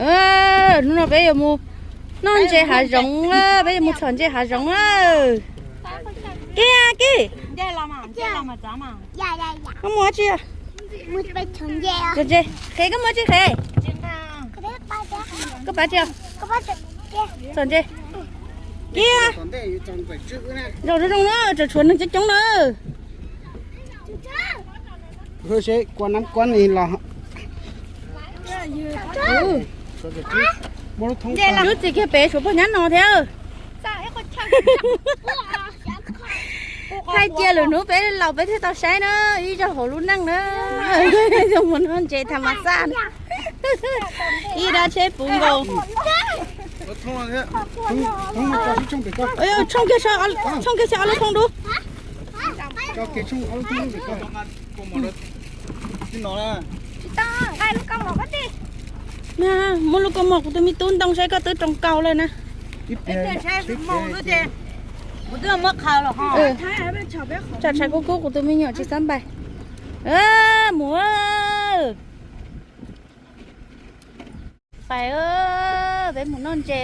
Hnub no peb yuav mus noj ntses hav zoov, peb yuav mus txhom ntses hav zoov. Kiag kiag. Koj mus dab tsi? Txhom ntses. Qhev, koj mus dab tsi Qhev? Koj pab tsi? Txhom ntses. Kiag. Zaum zoo zoo na, tseem tshuav neeg coob coob na. Seb kua nab kuab ni los. Lub txiv kiag pem suav pog nyab no thiab. Thaij cia lwm hnub peb laus peb thiaj tau saib na, ib zaug hauv lub neej na. Mus noj ntses tham mas xaj na. Ib dab tsheb puv nkaus. Tshooj kiag, tshooj kiag saib ob lub thoob dub. Muab lub kaus mom kuv tus me tub ntoo saib koj twb roos kaus lawm na. Tsam tshav kub kub kuv tus me nyuam tsis xab npais. Mus, pais, peb mus noj ntses.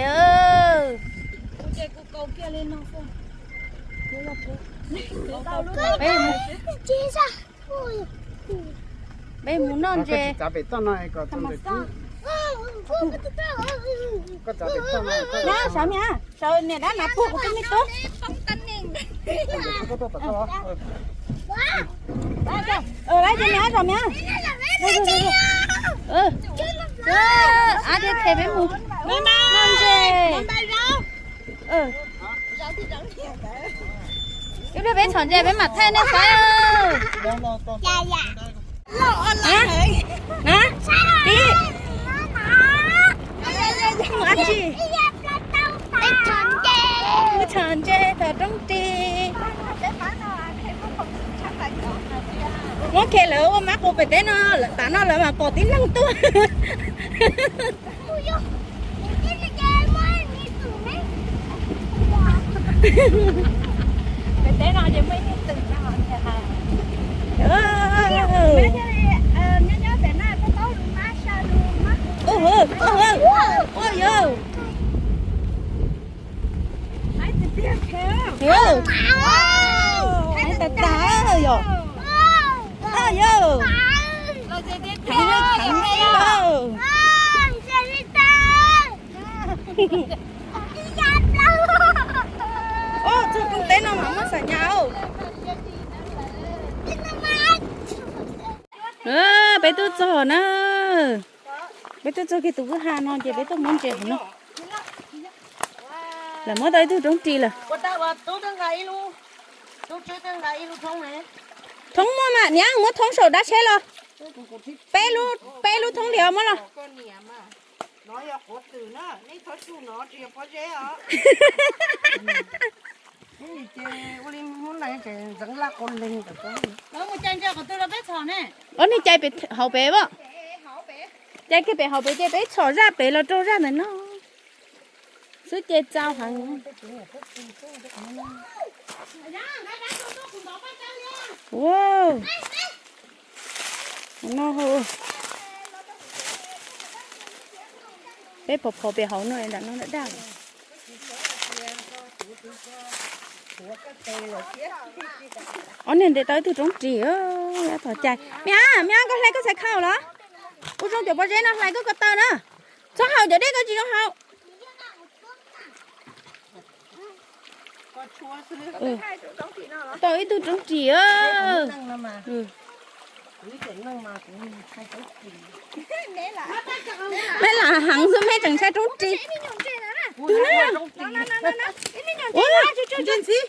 Peb mus noj ntses. Sav mias, sav niam dab nas phuj kuv tus me tub. Ab, peb mus noj ntses. Ib pliag peb txhom ntses peb mam thaij nej saib. Mus dab tsi? Mus txhom ntses tom roob ris. Muab kiag lawv ua mab qus pem teb no, lawv tav no lawv mam pom tib neeg tuaj. Ua yog, tas tas yog. Yog, heev heev. Txog roob teb no mas muab xam nyas. Peb tuaj txog na. Peb tuaj txog kiag tus kwj ha no ces peb tuaj muab ntses hauv no. Lawv muab tau ib tug roob ris lawm. Thoob muaj mas niam, muab thoob saum dab tsheb los. Peb lub, peb lub thoob liam muab los. Ua nej cai pem hauv pem as. Cai kiag pem hauv pem ces peb txhom zaj pem los rau zaj ntawm no xwb ces txaus heev. No, peb phom phom pem hauv no, nram no daj daj. Ob niag ntes tau ib tug roob ris, thov cai. Miab, miab, koj hlais koj txhais khau los? Ua zoo cov pob zeb no hlais koj ko taw na. Txhob haus cov dej koj tsis zoo haus. Tau ib tug roob ris. Meb lam heev xwb meb tseem ntshai roob ris.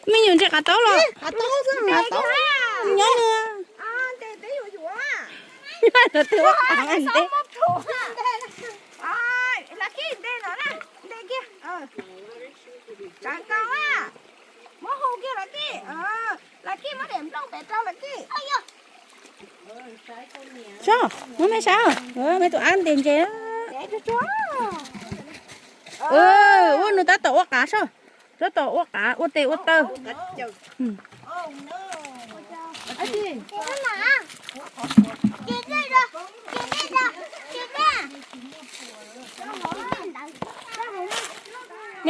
Me nyuam ntses qav taub los? Nyob nws. Twb ua qav ntev. Sob, muab meb saib, meb tus ab ntes ntses. Ua nws tab tom ua qav sob, tab tom ua qav ua tes ua taw.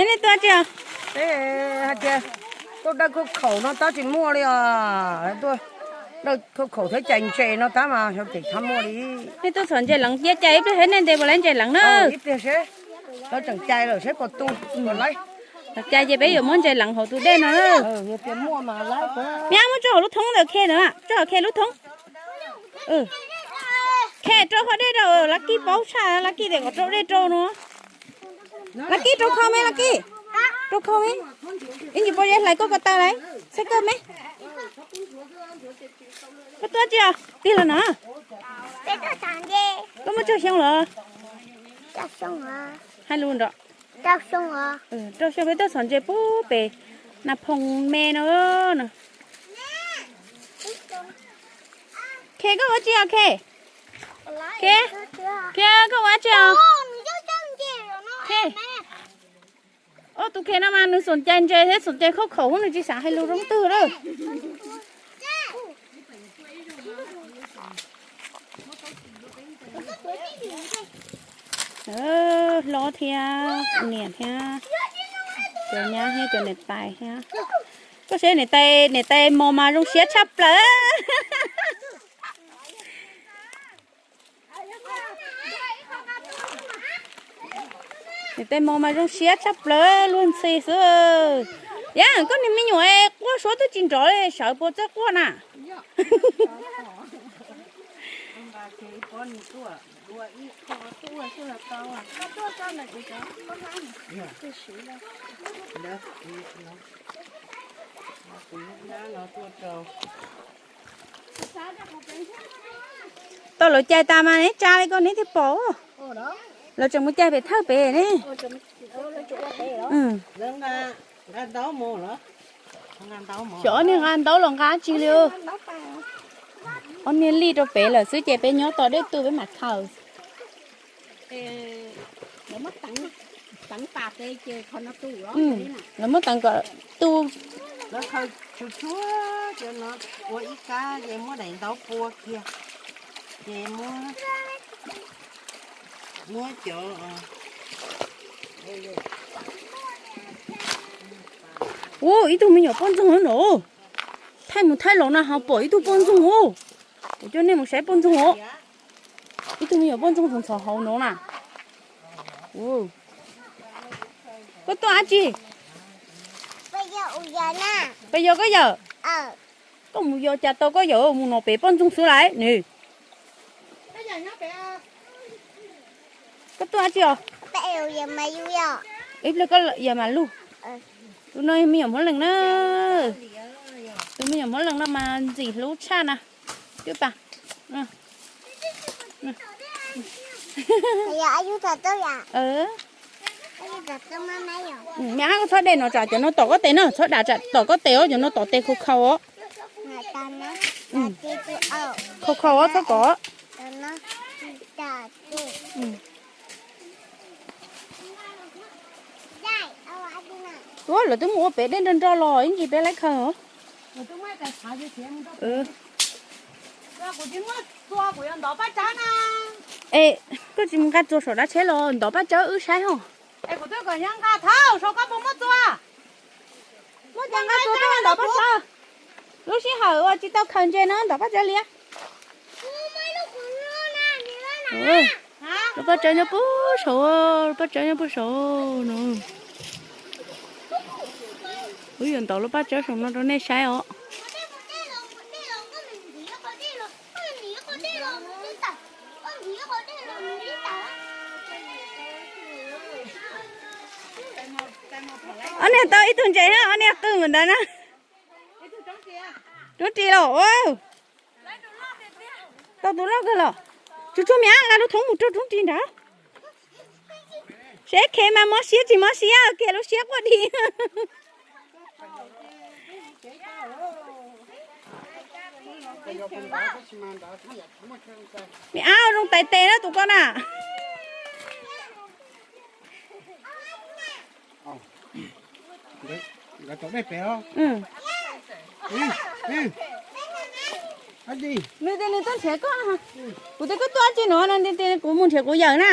Nej tuaj tsi os? Hais tias tuaj dawj khaub khaum no tab tsis muaj li os. Tuaj dawj khaub khaum thiab cais ntses no tab mas xyov tseem tsis muaj li. Nej tuaj txhom ntses leev cia cais ib pliag thiab nej ntes puas laib ntses leev na. Ib pliag seb, lawv tseem cais lawm seb puas tu, puas laib. Txhom cais ces peb yuav muab ntses leev hauv tus dej no na. Nyab muab tso hauv lub thoob ntawm Khe ntawd, tso Khe lub thoob. Khe rau qhov dej rau, Lab Kij paub tshaj, Lab Kij tias kom rau dej rau no. Lab Kij rau kho me Lab Kij, rau kho me. Ib ntsis pab zeb hlais koj ko taw lawm, saib koj me. Koj tuaj tsi os? Tig los no. Koj muaj tsawg xyoo lawm? Hais lus nrov. Rau xyoo peb tuaj txhom ntses pub pem Nas Phoo me no no. Khe koj ua tsi os Khe? Khe, Khe koj ua tsi os? Khe. Tus Khe no mas nws xom cai ntses thiab xom cai khaub khaum nws tsis xav hais lus zoo twg lawm. Hlob thiab niam thiab cov nyab thiab cov niam tais thiab. Koj saib niam tais, niam tais mos mas zoo siab tshaj plaws. Niam tais mos mas zoo siab tshaj plaws luag ntxhi xwb. Yam koj niag me nyuam quaj suab twb tsis nrov li sawv puas txawj quaj na. Tau lawv cais tas mas neb tsa li ko neb thiaj pom. Lawv tseem mus cais pem thawj pem ne. Xyov ob niag nqa ntaub los nqa tsi li. Ob niag lij rau pem lawm xwb ces peb nyob tos dej tu peb mam khaws. Lawv muab teev kom tu. Ua ib kab ces muab daim ntaub pua kiag, ces muab, muab cov, ua ib tug me nyuam poj ntxoog no. Thaij mus thaij los no ho pom ib tug poj ntxoog os. Kuv coj nej mus saib poj ntxoog os. Ib tug me nyuam poj ntxoog ntxhov ntxhov hauv no na. Koj tuaj dab tsi? Peb yog koj yawm. Koj mus yos cas tau koj yawm mus no pem poj ntxoog xwb lawm nws. Koj tuaj dab tsi os? Ib pliag koj yawm mas lug. Tus no me nyuam Hmoob Lees na. Tus me nyuam Hmoob Lees no mas ntxim hlub tshaj na. Cub tas. Me ab, koj txhob de no tsam cov no tom koj tes na, txhob dam tsam tom koj tes os, cov no tom tes khaus khaus os. Khaus khaus os, txhob kom. Ua, lawv twb mus ua pem dej nrog nrog los ib ntsis peb laib khaws. Es koj tsis mus nqa txuas saum dab tsheb los ntov Paj Tsawb wb saib ho. Muab cov nqa txuas tuaj ntov Paj Tsawb. Lub sij hawm uas tsis tau khaws ntses no ntov Paj Tsawb liab. Lub Paj Tsawb nyob puag saud, lub Paj Tsawb nyob puag saud no. Wb yuav ntov lub Paj Tsawb saum no rau nej saib os. Ob niag tau ib tug ntses, ob niag qw mus ntawd na. Rub ris los. Tau tus loj kawg los. Tsuag tsuag me ab, nqa lub thoob mus rau rub ris nrad. Seb Khe mas mob siab tsis mob siab, kiag lub siab quaj dhi. Me ab, zoo tais tes na tus koj na. Nws tias nws tuaj nrhiav koj. Kuv tias koj tuaj dab tsi no, nws tias kuv mus nrhiav kuv yawm na.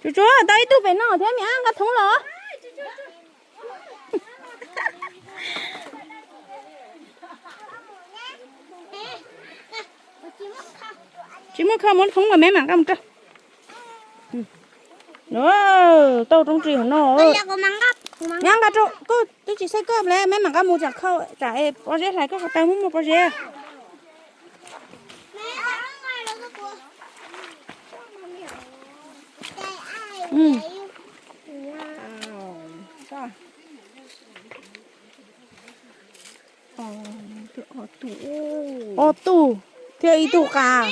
Tsuas tau ib tug pem no thiab, me ab nqa thoob los. Tsis muaj kha, muab thoob los me mam nqa mus rau. Tau roob ris hauv no. Me ab nqa rau, koj twb tsis xav koj ple, me mam nqa mus tsam kho tsam pob zeb hlais koj ko taw muaj muaj pob zeb. Ob tug thiab ib tug qas,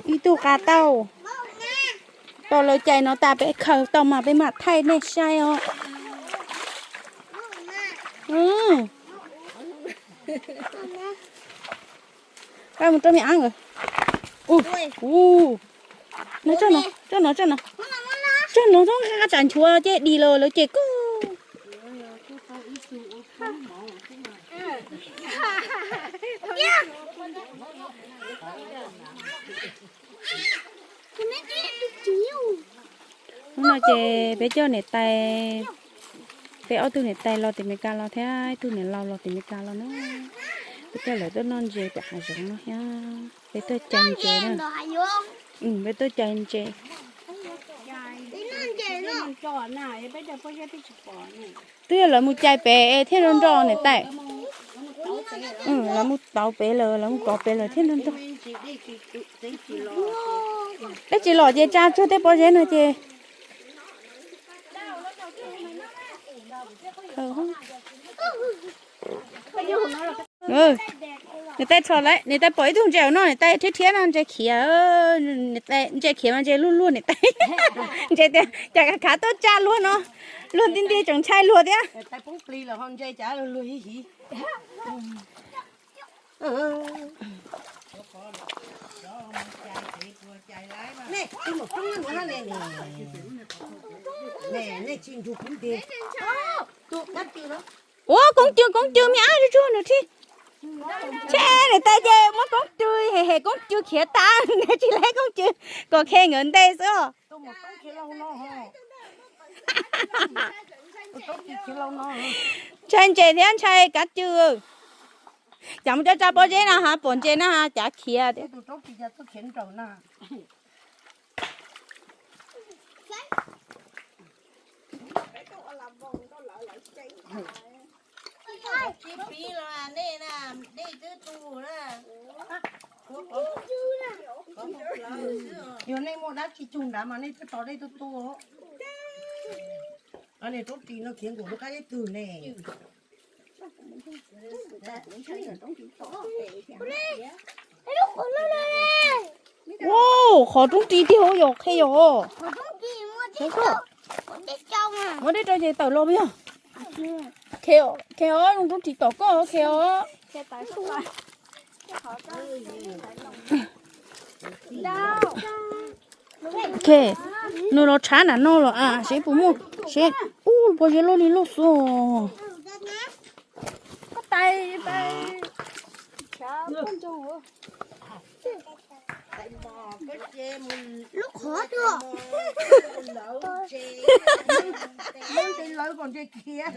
ib tug qas tau. Tau lawv cais no tas peb khaws tau mas peb mam thaij nej saib os. Mus rau me ab. Ub, ub. No, tso no, tso no, tso no. Tso no, txhob nqa tsam nchuav ces dis los lawv ces koj. Hnub no ces peb coj niam tais, peb ob tug niam tais los tim Meskas los thiab ib tug niam laus los tim Meskas los na. Peb coj lawv tuaj noj ntses pem hav zoov no thiab. Peb tuaj cais ntses na. Peb tuaj cais ntses. Twb yog lawv mus cais pem thiaj nrog nrog niam tais. Lawv mus tauv pem lawm, lawv mus tauv pem lawm thiaj nrog nrog. Dej tsis los ces tsa tsuag tej pob zeb no ces. Niam tais txhom lawm, niam tais pom ib tug ntses no, niam tais rhiab rhiab no ntses khiav. Ntses khiav mas ntses luag luag niam tais. Ntses tias cas khav tuaj tsa luag no, luag nti nti tseem ntshai luag thiab. Ua koob cw, koob cw me ab tsuag nws thiab. Tshe niam tais ces muab koob cw hem hem koob cw khiav tas, tsis laib koob cw kom khe nkawd nte xwb os. Ntshai ntses thiab ntshai kav cw. Cas mus coj tsa pob zeb no ha, pom ntses no ha, cav khiav tias. Yog nej muaj dab tsi cug nrad mas nej twb tos dej tuaj tua. Niag roob ris no khiav nkaum lub qab zeb twg ne. Ua, qhov roob ris tiag yog qhe yog. Muab dej rau ces tawm los yog. Khe os, roob ris tom koj khe os. Khe, nws los tshav nram no los a, seb puas muaj, seb, ub, pob zeb loj li loj xwb. Lub qhov twg? Lawv kom ntses khiav.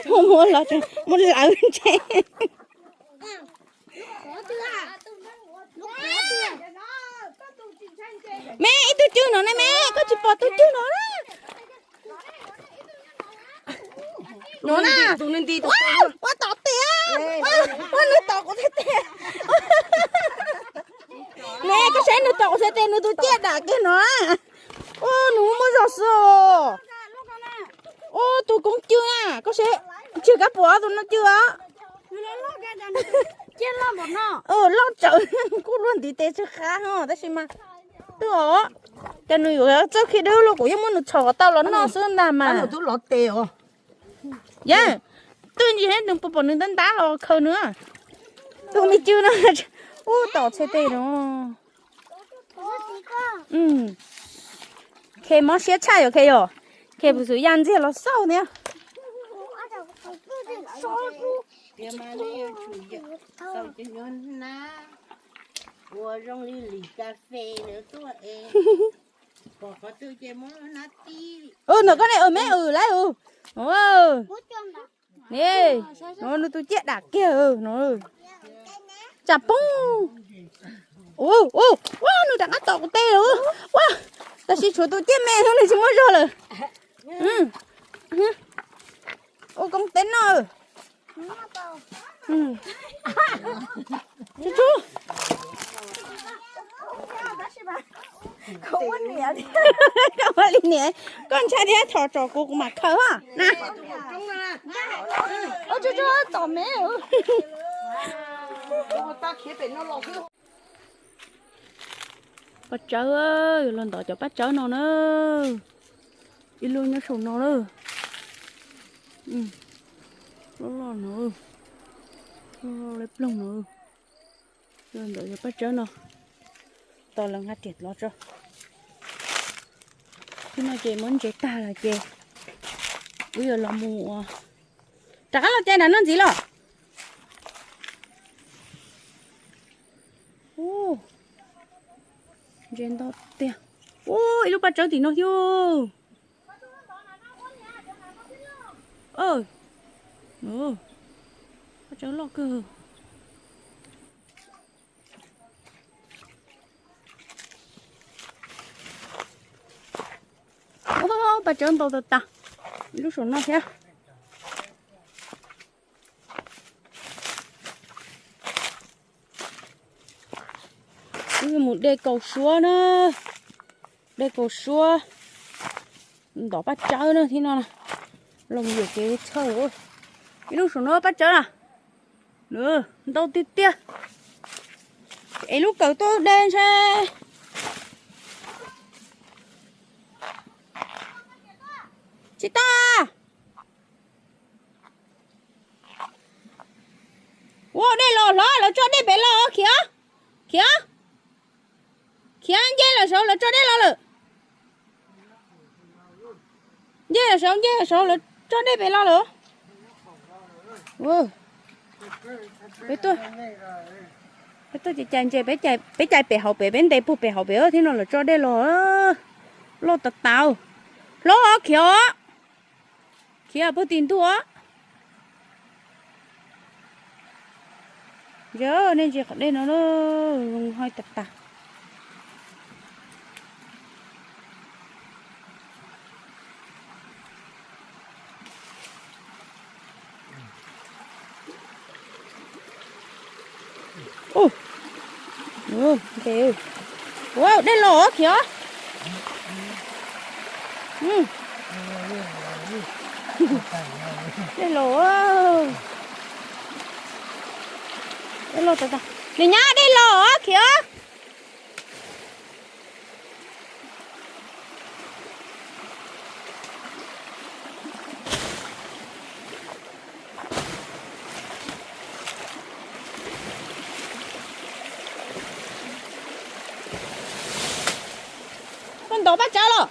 Muab los, muab lawv ntses. Me, ib tug cw no ne me, koj tsis pom tus cw no na. No na, tus nws nti, ua tom tiag, ua nws tom kuv txhais tes. Me, koj saib nws tom kuv txhais tes, nws tus ciaj dam kiag no. Ua nws muaj zog xwb os. Ua tus koob cw na, koj saib, tsis kab puas tus no cw os. Loj tsawv, kuj luaj ntiv tes tsw qab ho tab sis mas twb os, cas nws yuav txawj khib dub los kuv yeej muab nws txhom kom tau los noj xwb ntag mas. Nws twb lov tes os. Yog twb ntsis nws pom nws ntab ntab los khaws nws. Tus me cw no, ub, tom txhais tes no. Khe mob siab tshaj yom, khe yom. Khe puas xwm ya ntxiag los xauj thiab. Tias mas nej yuav tsum tau cov nyuag hnab uas zoo li lim kas fes ntawd tuaj es, pom qhov twg ces muab lub hnab tib. Ntawm koj ne, me, lawv. Ne, no nws tus ciaj dam kiag no. Tsam poob. Ua, nws rov qab tom kuv teb lawm. Ua, tab sis tshuav tus ciaj me xwb nws tsis muaj zog lawm. Ua koob teb no. Tsuj tsuj. Koj ua li niam, koj ntshai thiab thov tso kuv, kuv mam khaws na. Tsuj tsuj, tom me. Paj tsawb, yuav los ntov cov paj tsawb no na. Ib lub nyob saum no na. Loj loj no. Loj loj li ploog no. Los ntov cov paj tsawb no. Tos lawv nqa riam los tso. Twb no ces muab ntsev tag lawm ces wb yuav los mus ua. Rov qab los cai nram no ntxiv los. Ntse ntau tiag. Ua ib lub paj tsawb tim no thiab. Paj tsawb loj kawg. Paj tsawb ntau tas tas. Ib lub saum no thiab. Wb mus de kaus suab na. De kaus suab, ntov paj tsawb na thiab no. Los yuam kev txhawj. Ib lub saum no paj tsawb na. Ntau tiag tiag. Es lub kawm tuaj de ntshe. Tsis tau. Ua dej los hlob, lawv tso dej pem los khiav. Khiav. Khiav, nce lawm saud, lawv tso dej los lawm. Nce lawm saud, nce lawm saud, lawv tso dej pem los lawm. Peb tuaj, peb tuaj cais ntses, peb cais pem hauv pem, peb ntes puag pem hauv pem thiab no lawv tso dej los. Loj tas tas. Hlob, khiav. Khiav puag tim ntug os. Yog nej ntsia qhov dej no, zoo hais tas tas. Ua, dej los khiav. Dej los, dej los tas tas. Niam nyab, dej los khiav. Koj ntov paj tsawb los?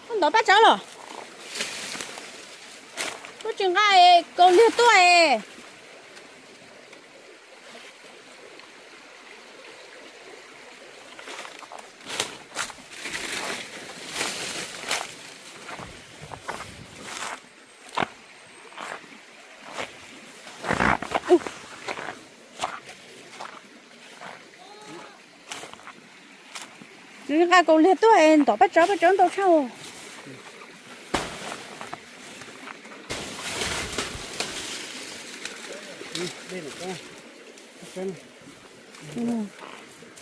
Koj ntov paj tsawb los? Koj tsis nqa kaus liag tuaj es. Nws nqa kaus liag tuaj es ntov paj tsawb, paj tsawb ntau tshaj.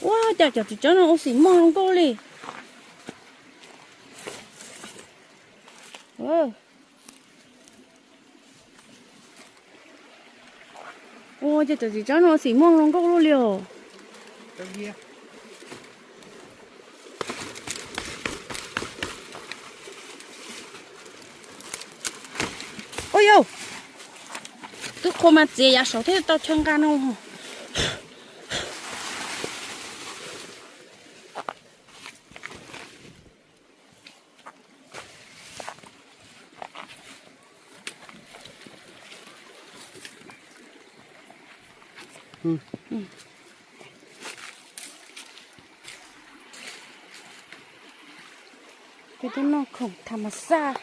Ua cas cov txiv tsawb no ua xim muag zoo nkauj li. Ua cas cov txiv tsawb no xim muag zoo nkauj luaj li os. Ua yau, twb qhua mas txiav yav saud thiaj tau chaw nqa no. Peb tuaj noj khoom tham mas xaj.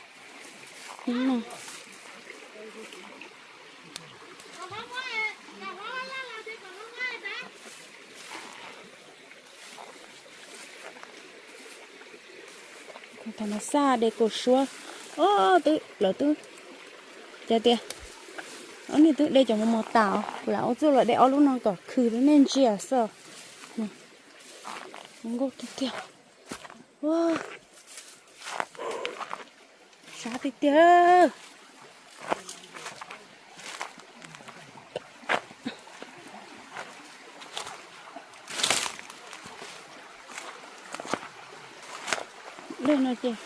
Tham mas xaj de kaus suab. Ob, twb lawv twb, cas tias ob niag twb de cov mos mos tas, kuv lam ua txuj los de ob lub no kom khw rau nej ntsia xwb. Nkauj tiag tiag. Sab tiag tiag. Dej no ces,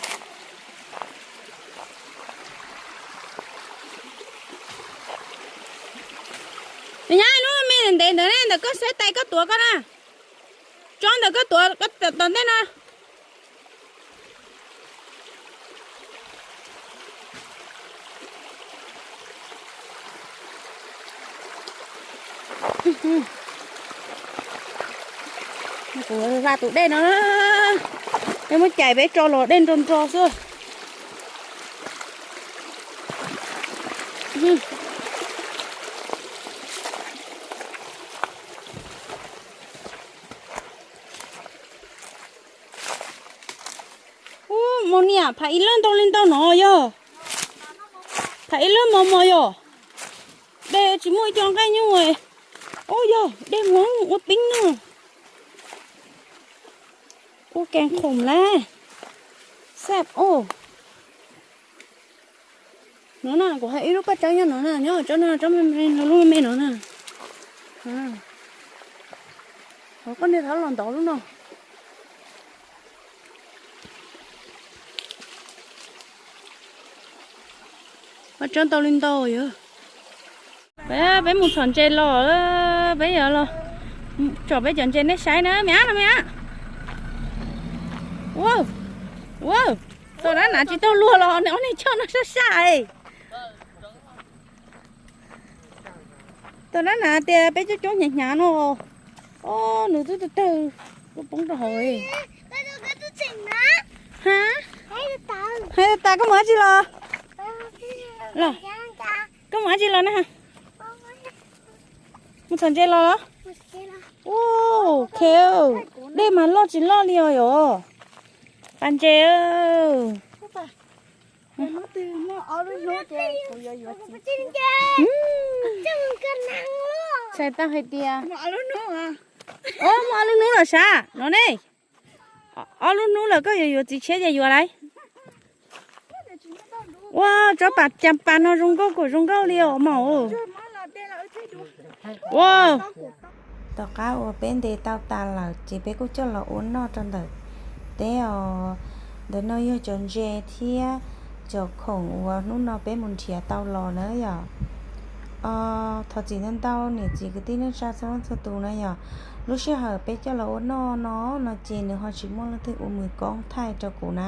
nyab, lub me ntev ntawd ne, ntawm koj xeb tais koj tuav koj na. Tso ntawm koj tuav koj tom ntej no. Kuv hla tus dej no, peb muab cais peb tso los dej nro nro xwb. Ub, mos niam, pham ib lawj ntau li ntau no yog. Pham ib lawj mos mos yog. Dej tsis muaj ib co nqaij nyuj. Ub yog, dej mos ua pib no. Ua kev khoom lawm. Xab os. No na, kuv hais ib lub paj tsawb nyob no na, nyob tsob no, tsob me me no, lub me me no na. Koj niag thab los ntov lub no. Paj tsawb ntau li ntau yog. Peb, peb mus txhom ntses los, peb yuav los tsom peb cov ntses nej saib na, me ab no me ab. Ua, ua, tom dab nav tsis tau luag los nws ob niag choj no sab sab es. Tom dab nav tias peb coob coob hnyav hnyav no. Ob, nws twb tawg tawg, twb poob rau hauv. Ha, hais tas koj mus dab tsi los? Los, koj mus dab tsi los na? Mus txhom ntses los los? Ua, kheu, dej mas loj tsis loj li os yom. Pas ntses. Txhais tau hais tias, o, muaj ob lub hnub lawm sav no ne. Ob lub hnub lawm koj yuav yuav txiv tshiab ces yuav lauj. Ua, tsob pas cas pas no zoo nkauj kuj zoo nkauj li os maum. Ua, tom qab uas peb ntes tau tas lawm ces peb kuj coj los ua noj rau ntawm teb os. Ntawm no yog cov ntses thiab cov khoom uas hnub no peb mus nrhiav tau los na yom. Thov txim ntau ntau niam txiv kwv tij neej tsa txhua leej txhua tus na yom. Lub sij hawm peb coj los ua noj no, no ces nws ho tsis muaj leej twg ua mws koob thaij rau kuv na,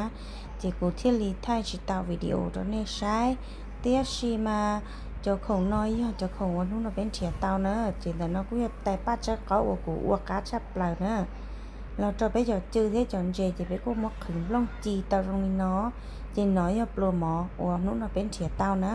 ces kuv thiaj li thaij tsis tau video rau nej saib. Tiam sis mas cov khoom no yog cov khoom uas hnub no peb nrhiav tau na, ces ntawm no kuj yog tais paj tsawb qaub uas kuv ua qab tshaj plaws na. Los rau peb cov cw thiab cov ntses ces peb kuj muab qhwv nplooj ci tau zoo li no, ces no yog plua mov uas hnub no peb nrhiav tau na.